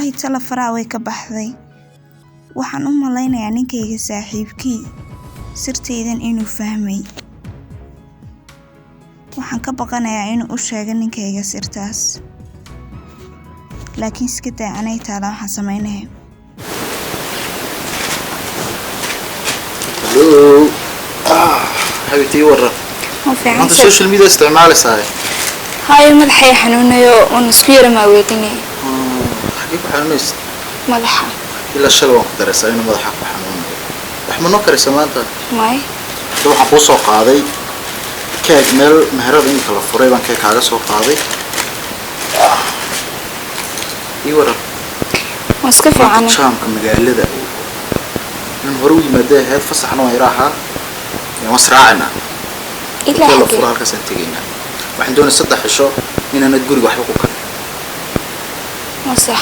Wallaahi tala faraa way ka baxday. Waxaan u malaynayaa ninkayga saaxiibkii sirtaydan inuu fahmay. Waxaan ka baqanayaa inuu u sheego ninkayga sirtaas. Laakiin iska daa, anay taala waxaan samaynaya. Hello. Ah, xabiibtii, waran? Ma fiican. Maanta social media isticmaalaysaa? Hayo, madaxay xanuunayo oon isku yara maaweelinay. Xagee ku xanuunaysa? Madaxa. Ilaa shalay waan ku dareysaa inuu madaxa ku xanuunayo. Wax ma noo karaysa maanta? May. Hadda waxaan kuu soo qaaday keeg. Meel meherada imika la furay baan keeg kaaga soo qaaday. Ii waran. Waan iska Maanta fiicanay. Jaamka magaalada in hore u yimaadee ahayd, fasaxna waan yaraahaa, waan israacinaa. Ilaa Intee la xagee? furo halkaasaan tegaynaa. Waxaan doonay 3 cisho inaanad guriga waxba ku karin. Waa sax.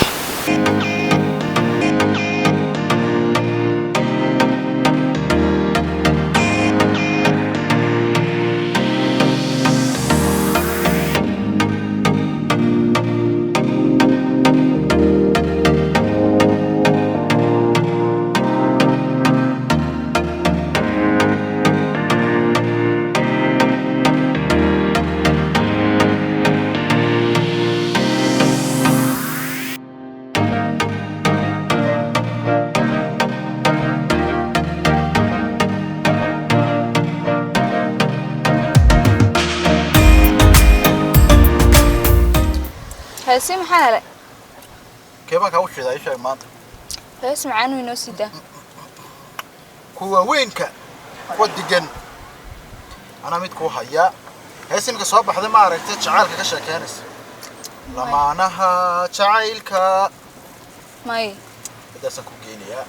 Heesi maxaa helay? Kee baan kaa u sheedaa? Ii sheeg maanta. Hees macaan inoo sidaa. Kuwa weynka, kuwa degan anaa mid kuu hayaa. Hees imika soo baxday, ma aragtay? Jacaylka ka sheekeynaysa, lamaanaha jacaylka. May. Midaasaan ku geynayaa,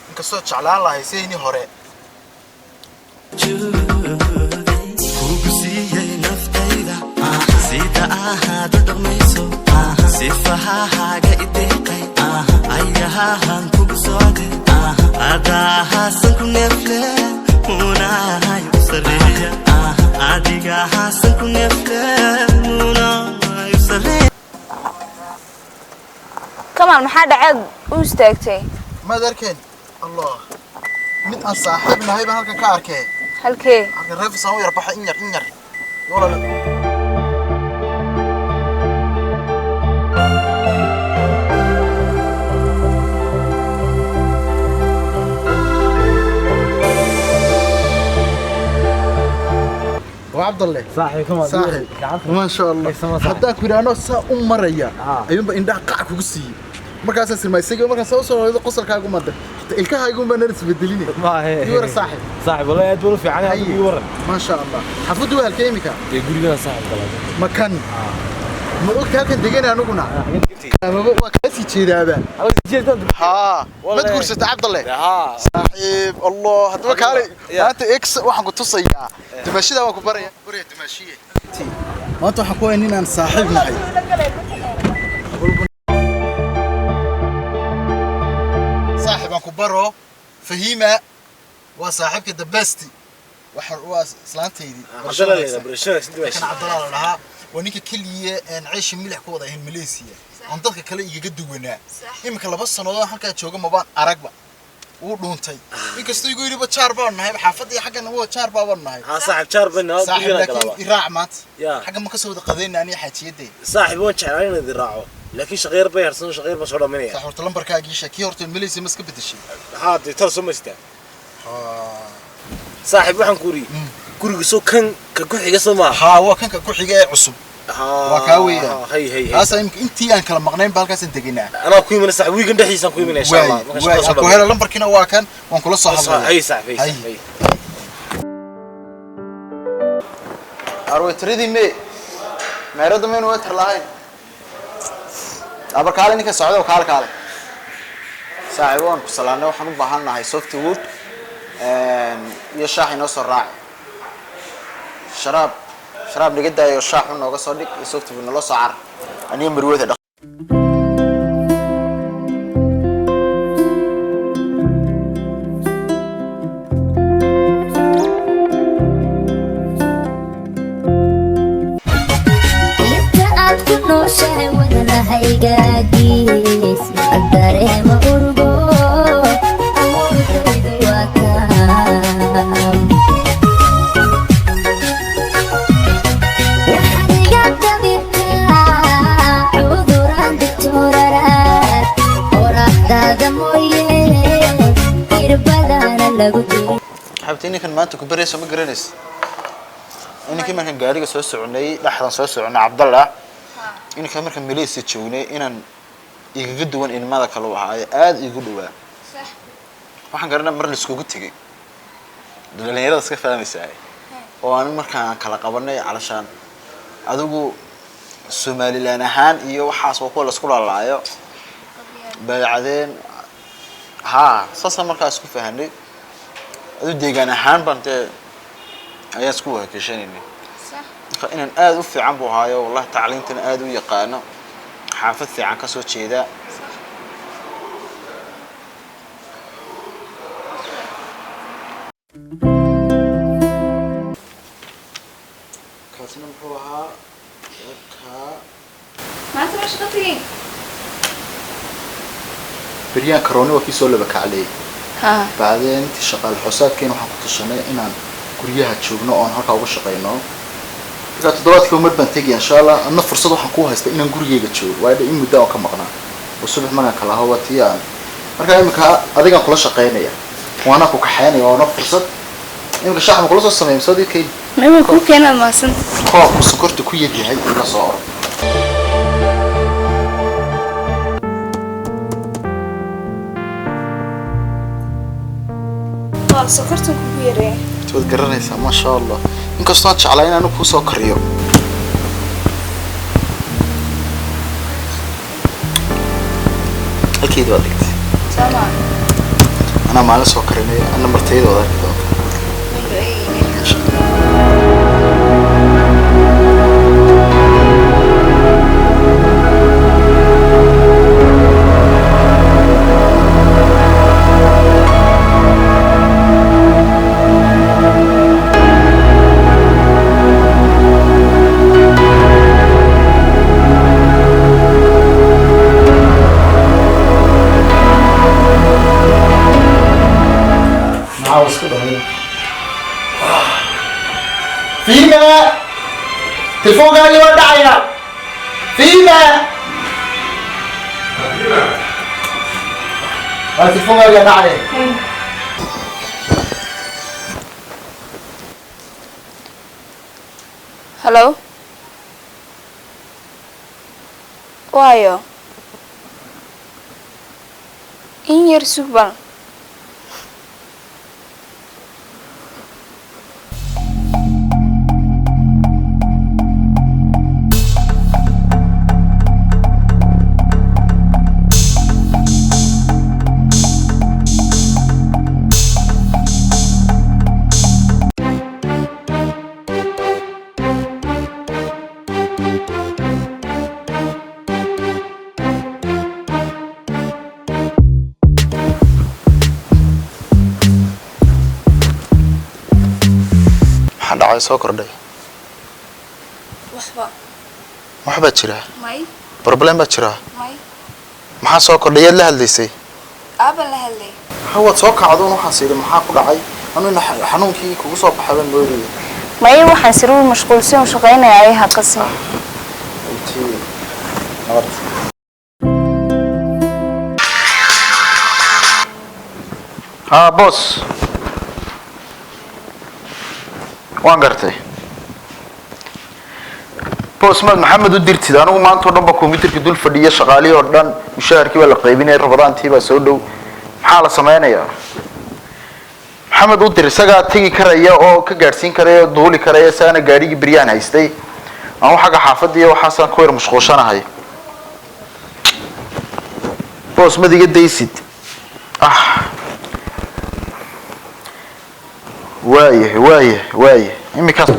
inkastoo jeclaan lahay sayni hore. Kugu siiyey naftayda, sida ahaad u dhaqmayso, sifahahaaga ideeqay, ayahahan kugu socde, adahaasan ku neefle, munahay u sareeya, adigahaasan ku neefle, munahay u sareeya. Kamaal, maxaa dhaceed u istaagtay? Maad arkeen? Allah, mid aan saaxiib nahay baan halkan ka arkay. Halkee? Halkan reefisaan u yar baxay, in yar, in yar, walaal. Waa Cabdalle. Saaxiib kama Saaxiib, ma sha Allah. Haddaan ku yidhaahno saa u maraya ayuunba indhaha qac kugu siiyey. Markaasaa silmaa isaga, markaan saa usoo noqdo qosolkaagu mada xitaa ilkahaagu baa nar isbedeline. Maahe. Ii waran, saaxiib. Saaxiib, wallahi aad baan u fiican yahay, adigu ii waran. Ma sha Allah. Xaafaddu waa halkee imika? Dee gurigana, saaxiib, galay. Makan ma ogta halkan degan anuguna amaba waa kaa sii jeedaaba. Haa, mad guursata, Cabdalle? Saaxiib, Allah, haddaba kaale. Maanta ex waxaan ku tusayaa dumaashida, waan ku baraya dumaashiye. Maanta waxaan ku hayaa nin aan saaxiib nahay. Saaxiib, aan ku baro Fahiima, waa saaxiibka the best. Waxa waa islaantaydii. Kan Cabdallah la dhahaa waa ninka keliya een ceeshi milix ku wada ahayn Malaysia oon dadka kale igaga duwanaa. Iminka 2 sannadood halkaa jooga mabaan aragba, wuu dhuuntay, inkastoo igu yidhi ba jaar baan nahay xaafadda iyo xaggana waa jaar baan nahay. Haa saaxiib, jaar bayna. Saaxiib, Gurigana laakiin galaaba. Iraac maanta. Ya. Xagga ma kasoo wada qadayna aniga xaajiyadee? Saaxiib, waan jeclaa inaad i raaco, laakiin shaqo yar bay harsan, shaqo yar baan soo dhaminaya. Sax, horta lambarkaagii sheeg. Kii horta Malaysia ma iska bedeshay? Haa, dee tal soo maystaa. Saaxiib, waxaan ku uri guriga soo kan ka ku xiga soo maaha? Haa, waa kanka ku xiga ee cusub. Haa. Waa kaa weeyaan. Hay hay hay. Kaasa imika intii aan kala maqnayn ba halkaasaan deganaa. Anaa ku imanay, saaxiib, wiigan dhexdiisaan ku imanaya, insha Allah, marka waay shaqada soo aan ku helo. Lambarkiina waa kan, waan kula soo hadlaya. Hay saaxiib, hay saaxiib, hay. Arwaytaradii mee meerada maynu waytar lahayn abar. Kaale, ninka socda, kaale, kaale saaxiib, waan ku salaanay. Waxaan u baahan nahay softwood iyo shaax inoo soo raaci. Sharaab, sharaab naga daayo, shaax u nooga soo dhig iyo softwood naloo soo car, aniga marwada dhaq. Inta aad ku nooshahay wadnahayga gees. Lagu tirin. Xabti, ninkan maanta ku barayso ma garanaysa. Ninkii markaan gaariga soo soconay, dhexdan soo soconay, Cabdalla, ninkan markaan Malaysia joognay inaan igaga duwan ilmada kale u ahaa, aad iigu dhawaa. Waxaan garanaa mar la iskugu tegay dhalinyarada iska fahmaysaa oo aan markaan kala qabanay calashaan adigu Somaliland ahaan iyo waxaas waa kuwa la isku laalaayo baycadeen. Haa, saasaan markaa isku fahanay. Adigu deegaan ahaan baan dee ayaan isku wahakeshanaynay. Marka inaan aad u fiican buu ahaayo, wallahi, tacliintana aad u yaqaano, xaafad fiican ka soo jeeda. Kaasina muxuu ahaa kaa? Maanta ma shaqo tegey? Beryaan karooni waa kii soo laba kacleeyay. Haa. Bacdeen intii shaqaale xoosaadkeena waxaan ku tashanay inaan guryaha joogno oon halkaa uga shaqeyno. Markaa toddobaadkii mar baan tegaya, insha Allah. Adna fursad waxaan kuu haystaa inaan gurigeyga joogo, waayo in muddo aan ka maqnaa oo subax markaan kala aho waa tii aan. Markaa imika adigaan kula shaqeynaya, waana ku kaxeynaya, waana fursad. Imika shaax ma kula soo sameeyay mise waad ii keeni? Maba kuu keenaad mahadsan. Koobku sokorta ku yar yahay ila soo orod. Waa sokortan kugu yaree. Waad garanaysaa, maasha Allah, inkastoo aan jeclaa inaan kuu soo kariyo. Halkeedi waad dhigtay. Sama. Anaa maalin soo karinaya, ana martayda waad arki doontaa. Waynu eegaynaa. Maxaa isku dhalay? Fiima, telefoonkaagii waa dhacaya. Fiima, waa telefoonkaagii waa dhacaya. Hello, waayo in yar sug bal. Maxaa dhacay soo kordhay? Waxba. Wax baa jira. May. Problem baa jira. May. Maxaa soo kordhay? Yaad la hadlaysay? Aaba la hadlay. Waad soo kacdoon, waxaan siidhi maxaa ku dhacay? Anu xanuunkii kugu soo baxay baan moodayay. May, waxaan siruu mashquulsan u shaqaynaya ay haqasin. Intii nabad. Haa boss, waan gartay boss. Maad Maxamed u dirtid? Anigu maanta oo dhan ba computerka dul fadhiya, shaqaalihii oo dhan mushaharkii baa la qaybinaya, Ramadaantii baa soo dhow. Maxaa la sameynayaa? Maxamed u dir, isagaa tegi karaya oo ka gaadhsiin karaya oo duuli karaya. Saana gaadhigii beryaan haystay anu xagga xaafadda iyo waxaasaan ku yar mashquulshanahay. Boss, mad iga daysid? Ah, waayahay, waayahay, waayahay, iminkaas.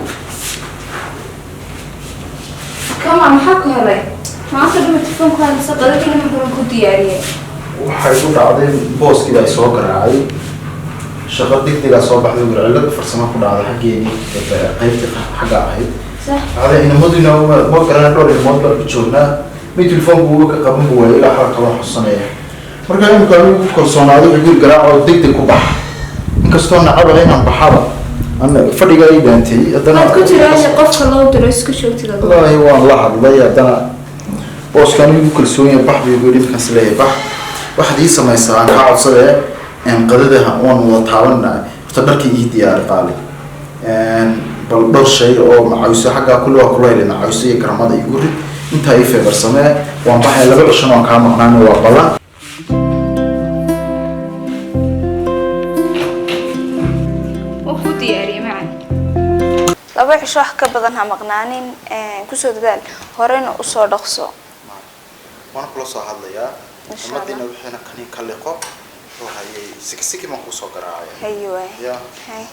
Kama maxaa ku helay maanta dhama telefoonku hadlaysa? Qadadii horan ku diyaariyay. Waxay ku dhacday booskii baa soo garaacay, shaqo degdegaa soo baxday, wir cillad farsamo ku dhacday xaggeedii, qaybtii xagga ahayd. Dhacday inamaduna ma garana, dhowr ilmood baan ku joognaa, mid telefoonku uga ka qaban bu waayay ilaa xalka waan xusanaya. Marka imika anigu ku kalsoonaaday, wuxuu guri garaac oo degdeg ku bax. Inkastoo nacaba inaan baxaba, ana fadhigaa ii dhaantay haddana. Waad ku jiraan qofka loo diro isku joogtid adigu. Wallaahi waan la hadlay, haddana booskaan igu kalsoon yahay, bax buu igu yidhi. Markaas leeyahay bax, waxaad ii samaysaa aan kaa codsadee. Qadada waan wada taabanaa. Horta dharkii ii diyaari qaali. Bal dhowr shay oo macawso xaggaa kulli waa kulayle, macawso iyo garamada igu rid, intaa ii feebar samee. Waan baxay, 2 cishan waan kaa maqnaana, waa ballan. Wuu ku diyaariyey macan. 2 cisho wax ka badan ha maqnaanin, kusoo dadaal, horena usoo dhaqso. Waan kula soo hadlayaa. Insha Umadiina Allah. Wixiina kani ka liqo wuxuu hayay sikisiki baan kusoo garaacaya. Haye waay. Ya. Hay.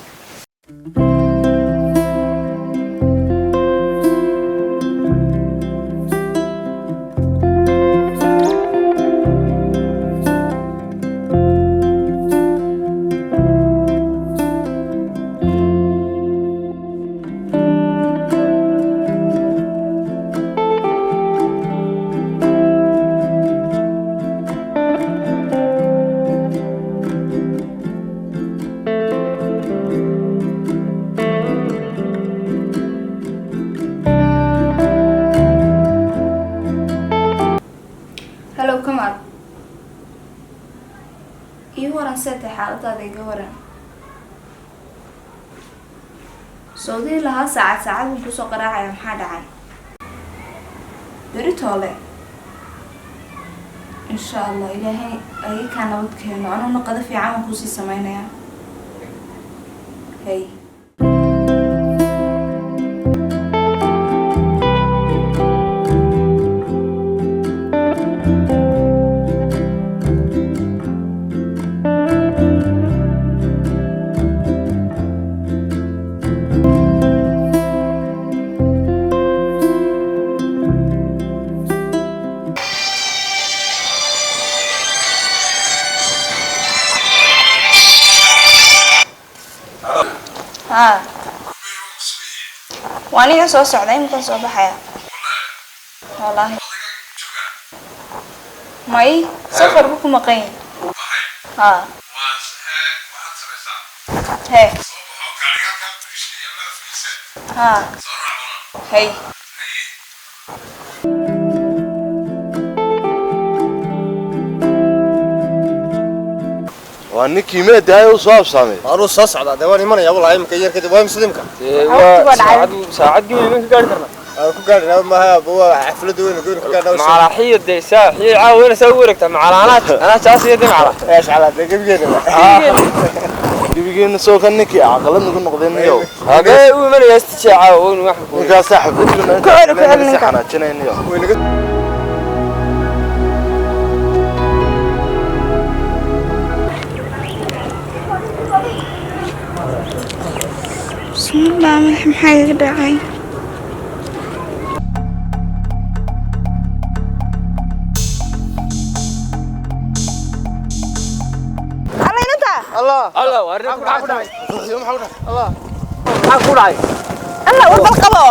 Hello Kamal, ii waran, seetay xaaladaada iga waran. Sawdii lahaa saacad saacad buu kusoo qaraacaya, maxaa dhacay? Beri toole insha Allah Ilaahay ayakaa nabad keeno, anuna qado fiican waan kusii sameynayaa. Hey. Haa, waa aniga soo socda, iminkan soo baxaya. Wallaahi may, safar buu ku maqan yahay. Haa, hee, haa, hay. Waa ninkii meedahay u soo habsaamay. Maanuu soo socdaa dee, waan imanaya walahi imika yar kadib. Waa imisa imika? Waqti baa dhacay. Saacad weyn ka gaari karnaa. Aan ku gaadhnaa maaha, waa xafladda weyn goyn ku gaadhnaa. Macalaaxiyo dee saa xiyo caawa saa u wareegtaa macalaanaad anaa jaasiyo dee macala. Eesh calaa dee gebigeena. Gebigeena soo kan ninkii caqalad nagu noqday niyow. Hagee u imanaya istijaa caawa weyn wax ku. Ninkaasaa xafladuna Ku celi, ku celi ninka. xanaajinayniyo. Way naga Bismillah, madax maxaa iga dhacay? Alla inanta. Allah. Allah waa ku dhacay. Maxaa ku dhacay? Alla war bal qabo.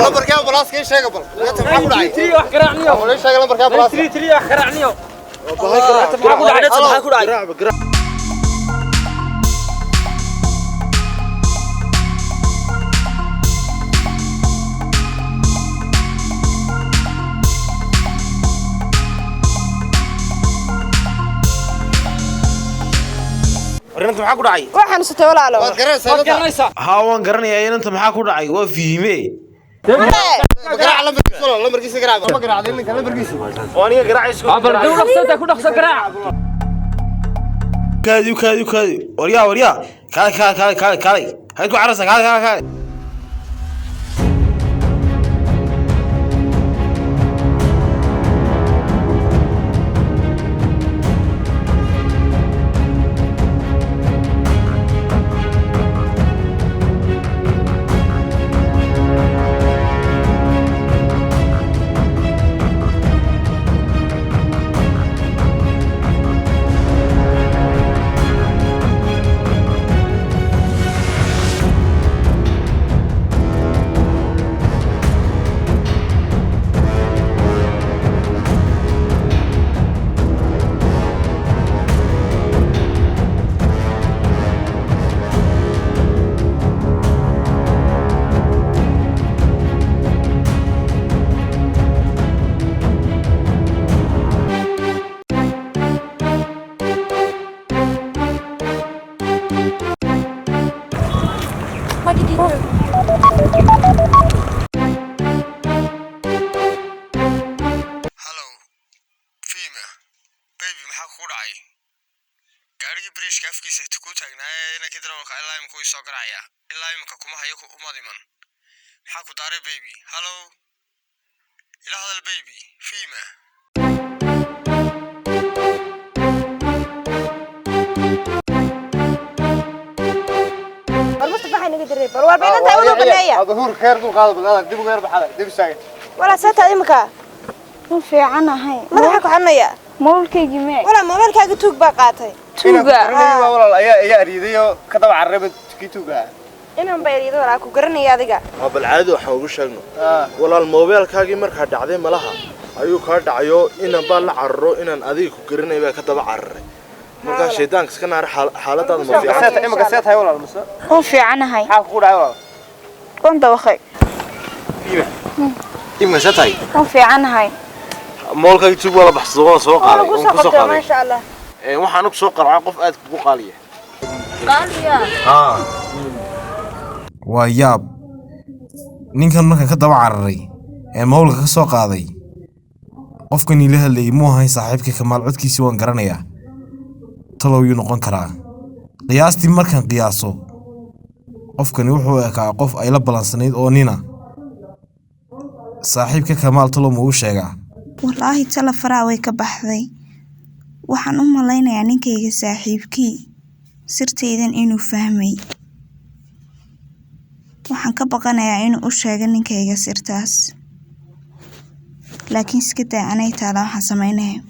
Lambarkee ambalaaska ii sheega bal. Maxaa ku dhacay? Tiri wax garaacniyo. Wala ii sheega lambarkee ambalaaska. Tiri tiri wax garaacniyo. Maxaa ku dhacay? Maxaa ku dhacay? Arrinta maxaa ku dhacay? Waa xanuunsatay walaalo. Waad garanaysaa Waad inanta? garanaysaa. Haa, waan garanayaa. Inanta maxaa ku dhacay? Waa fihime. Garaac lambarkiisa walaal, lambarkiisa garaac. Ma garaacday ninka lambarkiisa? Oo aniga garaacayso. Bal dee u dhaqsata ku dhaqso garaac. Kaadi kaadi kaadi, waryaa waryaa, kaali kaali kaali kaali kaali, hayd ku cararsa, kaali kaali kaali. Inankii darawalka ilaa imika wuu soo garacayaa, ilaa imika kuma hayo, umaad iman. Maxaa ku daaray, baby? Hallo, ila hadal, baby. Fima. War Mustafa, waxay naga diray bal war bayna tahay wadu baneeya. Huur keer dul qaado bal, dib ugu yar baxada, dib istaagay. Walaa saata imika? Ma fiicanahay. Madaxa ku xanaya. Moolkaygii mee? Walaa moobilkaaga tuug baa qaatay. Tuuga? Waa walaal, ayaa ariiday oo ka daba cararayba kii tuuga. Inan baa eriiday walaa, ku garanaya adiga. Waa bal caadi, waxaan ugu sheegno walaal moobeelkaagii markaa dhacday malaha ayuu kaa dhacayo, inan baa la cararo, inaan adiga ku garanay baa ka daba cararay. Markaa shaydaanka iska naar, xaaladaada ma fiican. Imika see tahay walaal, mase? Waan fiicanahay. Maxaa kugu dhacay walaal? Waan dawaqay. Imika see tahay? Waan fiicanahay. Moolkaagii tuug waa la baxsado, waa soo waa qaaday. lagu Waan soo ku soo qabtay. qaaday. Maasha Allah. Waxaan ku soo qaracay qof aad kugu qaaliya. Waa yaab, ninkan markaan ka daba cararay ee mawlka ka soo qaaday, qofkan ila hadlayay muu ahayn saaxiibka Kamaal. Codkiisii waan garanayaa. Talow yuu noqon karaa? Qiyaastii markaan qiyaaso, qofkani wuxuu ekaa qof ay la ballansanayd oo nina saaxiibka Kamaal. Talow ma u sheegaa? Wallaahi tala faraa way ka baxday. Waxaan u malaynayaa ninkayga saaxiibkii sirtaydan inuu fahmay. Waxaan ka baqanayaa inuu u sheego ninkayga sirtaas, laakiin iska daa, anay taala waxaan samaynaya.